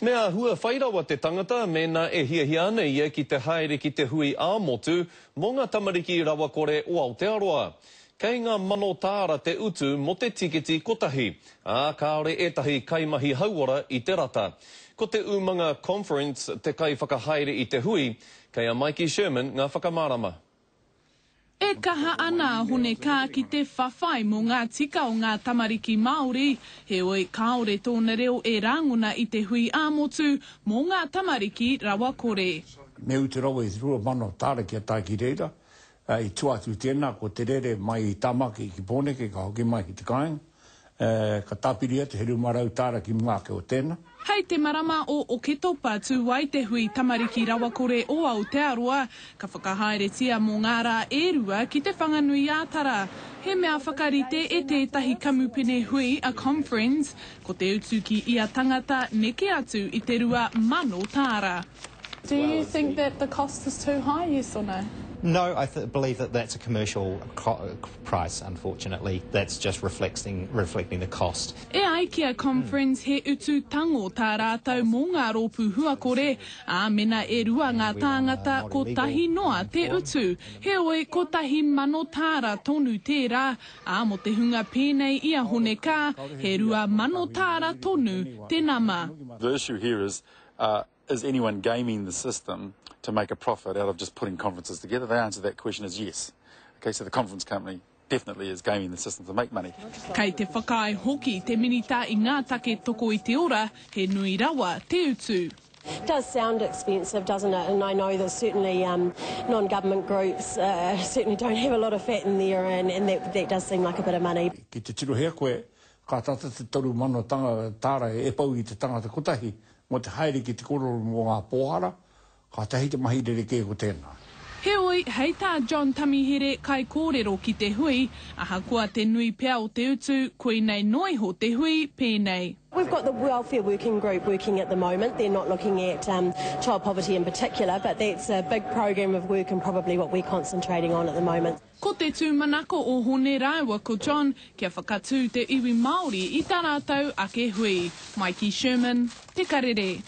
Me āhua whai rawa te tangata mēnā e hiahia ana ia ki te haere ki te hui ā-motu mō ngā tamariki rawakore o Aotearoa. Kei ngā mano tāra te utu mō te tiketi kotahi, ā, kāore ētahi kaimahi hauora i te rata. Ko te umanga Conference te kaiwhakahaere i te hui, kei a Maiki Sherman ngā whakamārama. E kaha ana a Hone Kaa ki te whawhai mō ngā tika o ngā tamariki Māori, heoi kāore tōna reo e rāngona i te hui ā-motu mō ngā tamariki rawakore. Me utu rawa i te 2000 tāra kia tae ki reira, i tua atu i tēnā ko te rere mai i Tamaki ki Pōneke ka hoki mai ki te kāinga. Ka tāpiri atu he 500 tāra ki mua ake o tēnā. Hei te marama o Oketopa tū ai te hui Tamariki Rawakore o Aotearoa, ka whakahaeretia mō ngā rā e rua ki Te Whanganui-ā-Tara. He mea whakarite e tētahi kamupene hui a Conference, ko te utu ki ia tangata neke atu i te 2000 tāra. Do you think that the cost is too high, yes or no? No, I believe that that's a commercial price, unfortunately. That's just reflecting, reflecting the cost. E ai ki a Conference he utu tango tā rātou mō ngā rōpū huakore, ā, mena e rua ngā tāngata, kotahi noa te utu. Heoi, 1,000 tāra tonu tērā, ā, mō te hunga pēnei i a Hone Kaa, he 2,000 tāra tonu te nama. The issue here is, uh, is anyone gaming the system to make a profit out of just putting conferences together? The answer to that question is yes. Okay, so the conference company definitely is gaming the system to make money. Kei te whakaae hoki te Minita i ngā take toko i te ora, he nui rawa te utu. It does sound expensive, doesn't it? And I know that certainly um, non-government groups uh, certainly don't have a lot of fat in there and, and that, that does seem like a bit of money. Ki te tirohia koe, ka tata te 3,000 tanga tāra e pau i te tangata kotahi Mō te haere ki te korero mō ngā pōhara, kātahi te mahi rerekē ko tēnā. Heoi, hei tā John Tamihere, kaikōrero ki te hui, ahakoa te nui pea o te utu, koinei noa iho te hui pēnei. We've got the welfare working group working at the moment, they're not looking at child poverty in particular, but that's a big program of work and probably what we're concentrating on at the moment. Ko te tūmanako o Hone rāua ko John kia whakatū te iwi Māori i tā rātou ake hui. Maiki Sherman, Te Karere.